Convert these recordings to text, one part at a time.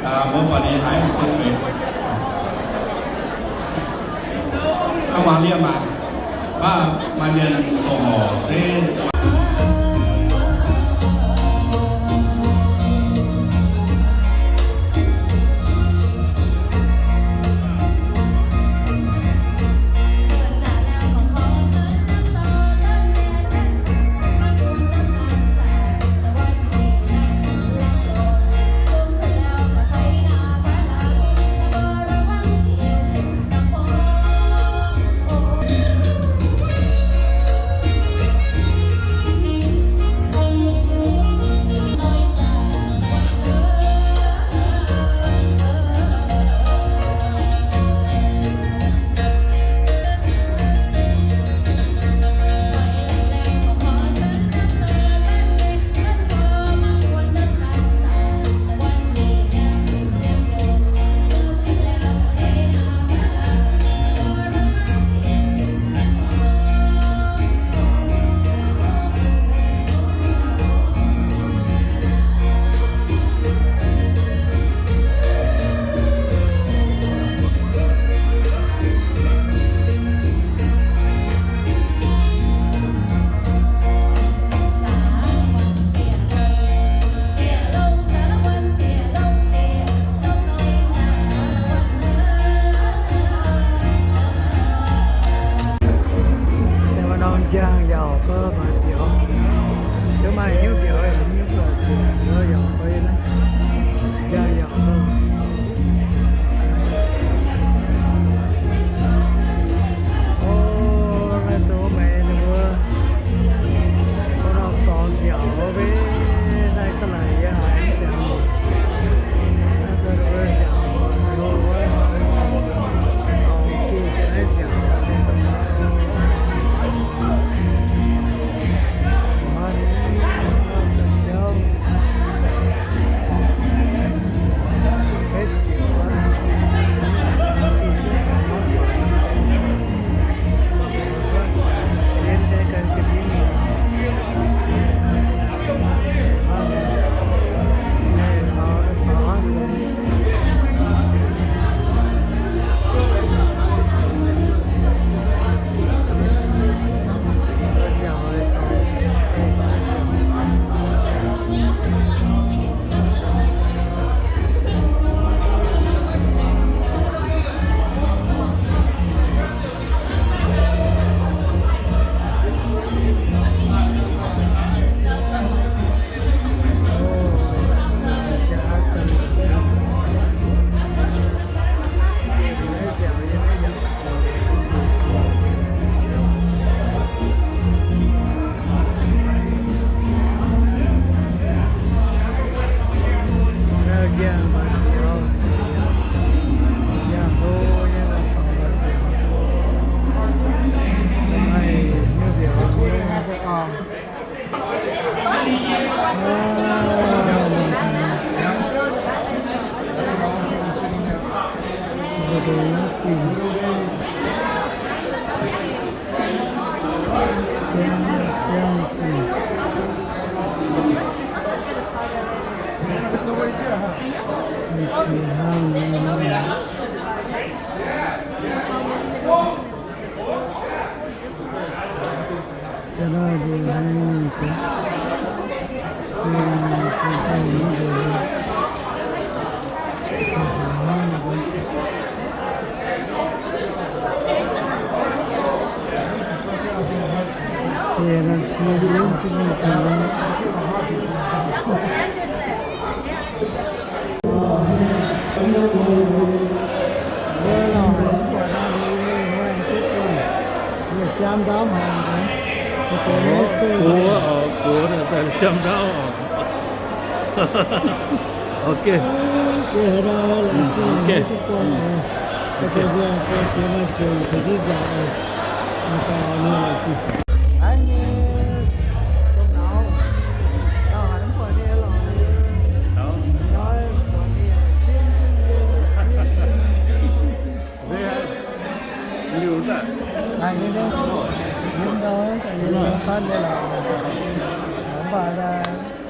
Mbuo buatc ninh haiz mv se meix. Aa, muangx liemh maah. Baac maaih mienh dongh horc zeiv. Norm njang yaac fai maaih biaux. Duqv maaih hnyouv biaux, hnyouv biaux yaac fai naaiv. Njang yaac fai. O, naaiv dongh meix ninh mbuo, mbuo norm dorngx ziangx wuov, naaiv ga'naaiv yie haiz mv jangx. Naaiv ga'naaiv ziangx wuov, dorngx geh naaiv ziangx wuov se ga'naaiv. Siam ndau mangc. Gox, gox, siam ndau. Ok. Liuz daaih. Liuz daaih, liuz daaih, liuz daaih, liuz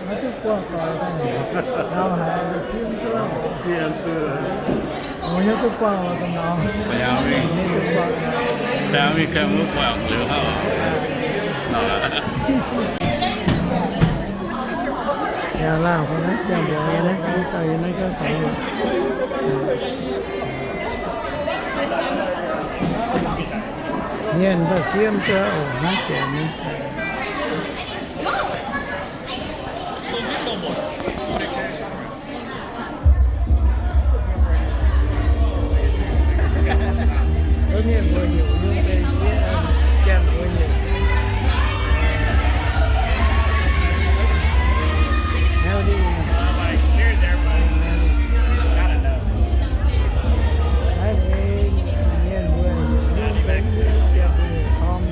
daaih, Buangh doic daaih, nau haiz zieqv duqv. Zieqv duqv. Mbuo hiuv duqv buangh oc, ga'nauz. Mbuo hiuv duqv buangh. Mbuo mingh ganh mbuo buangh liuz hnangv oc. Siang-laangh fai naaiv siang-mbuoqc nyei naaiv, i dauh yiem naaiv gaav faaux. Mienh mv baac zieqv duqv oc, hnangv jiex nyei. Mienh mbuo heuc Yungh Deix sieqv, Janx mbuo heuc. Mienh mbuo heuc Yungh Deix, Janx mbuo heuc Tom.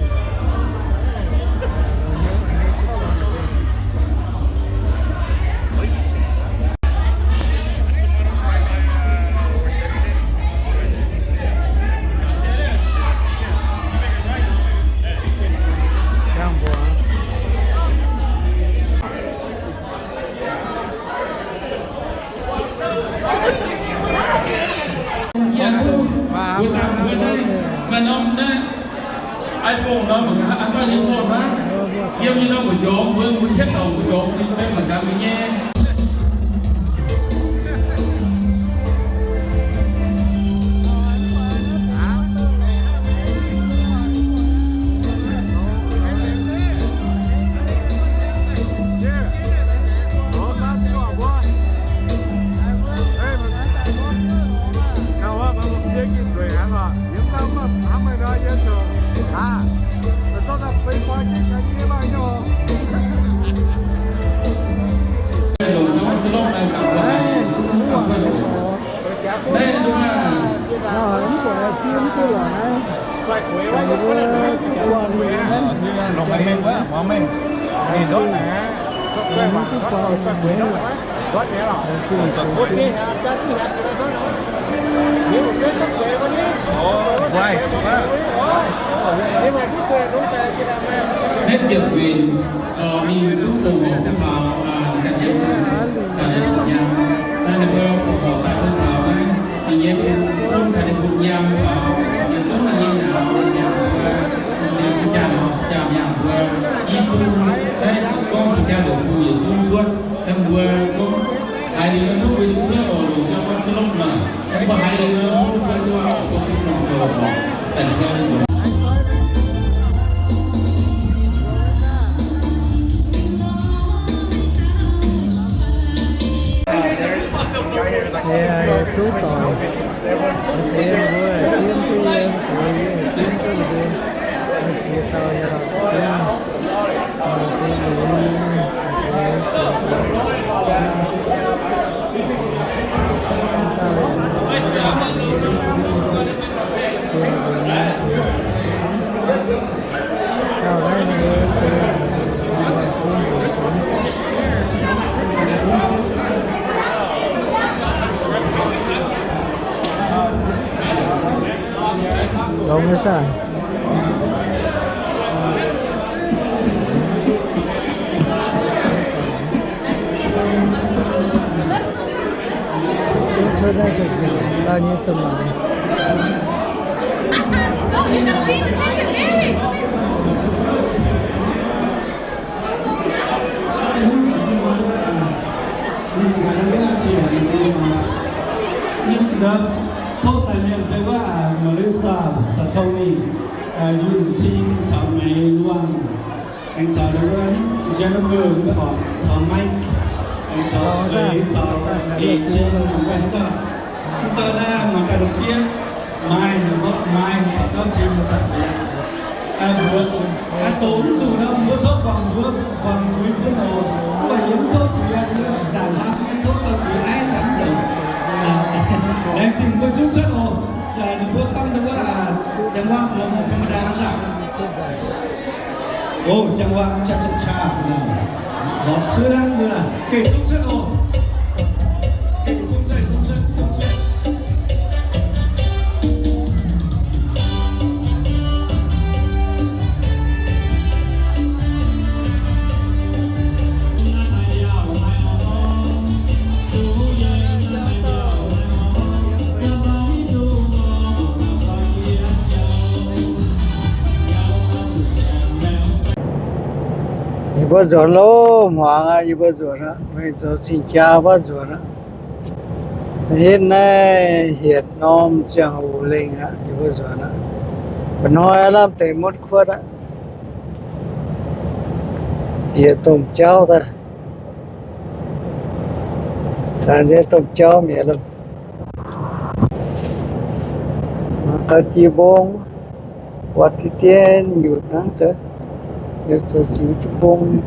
Mbuo daaih mbuo naaiv, maaih norm naaiv iPhone nor, mangc gaax, aa, maaih iPhone hnangv. Yiem nyei nor mbu'jormx, mbuo mbuo hietv dorngc mbu'jormx fim maiv mangc gaax mingh nyei. Naaiv ziepc nquinx, mingh duqv fongc horc bun taux caux ninh nyei fun nyaam. Naaiv ninh mbuo fongc horc daaih bun taux naaiv ninh nyei fun, fun caux ninh fun nyaam caux yietc zungv ninh nyei nyaam, ninh nyaam mbuo, ninh cing-jaa nor cing-jaa nyaam mbuo, i bung naaiv gorngv cing-jaa ndoqc bung yietc zungv cuotv. Naaiv mbuo gorngv haiz liuz nor duqv mbuo zungv cuotv oc, longc jauv gorngv สรุป maah. Naaiv mbuo haiz liuz nor duqv cuotv duqv oc, bun bun nongc zoux oc. Zanc Deix zungv doic, deix mbuo zieqv duqv yie, deix yie zieqv duqv mbuo, ziex dauh yaac zieqv, deix lunx, deix zieqv, dauh zieqv, deix lunx, deix zieqv. Longx nyei saah? Zungv cuotv naaiv ga'nziex lauh nyei domh maengx. Ninh gaax, ninh mbuo aqv, ninh mbuo aqv. Ninh ndorm tov daaih mienh se wuov, aa, Melissa, caux Tony, aa, Yunh Cing caux Meix Luangh, aengx caux ndau wuov Jennifer, mv baac caux Mike, aengx caux Feix, caux Eix Cing, mv baac mv dauh, mv dauh naaiv mangc gaax ndongc fiev, Mike, mborqv Mike caux Gauv Cing, mv baac caux Eix. Aa, mbuox, aa, doqc mv zuqc nor, mbuo tov guangc, mbuo guangc zuiz bun oc. Mv baac yie mv tov zuiz aqv, yie ndaangc hnamv mienh tov gauh zuiz aiv daaih mv douc. Laengz zingh mbuo zungv cuotv oc. Ninh mbuo gorngv ndau wuov, aa, จังหวะ lorqc, ธรรมดา saah. Oc, จังหวะ cha cha cha. Lorqc, sueih hnangv nzunc aac. Gengh zungv cuotv oc. Gengh zungv cuotv, zungv cuotv, zungv cuotv. Mbuo nzuonx loh, hmuangx aqv, yie mbuo nzuonx aqv. Meih zoux cing-jaa mbuo nzuonx aqv. Hitv naaiv hietc norm ziangh hoc lengh aqv, yie mbuo nzuonx aqv. Mba'hnoi lamh deix mutv kuotv aqv. Bieqc domh jauv daaih. Caux nyei domh jauv mi'aqv loh. Mangc gaax jiex mbong, buatc diqv dien nyutc hnangv gaax, yaac zoux ziux jiex mbong nyei.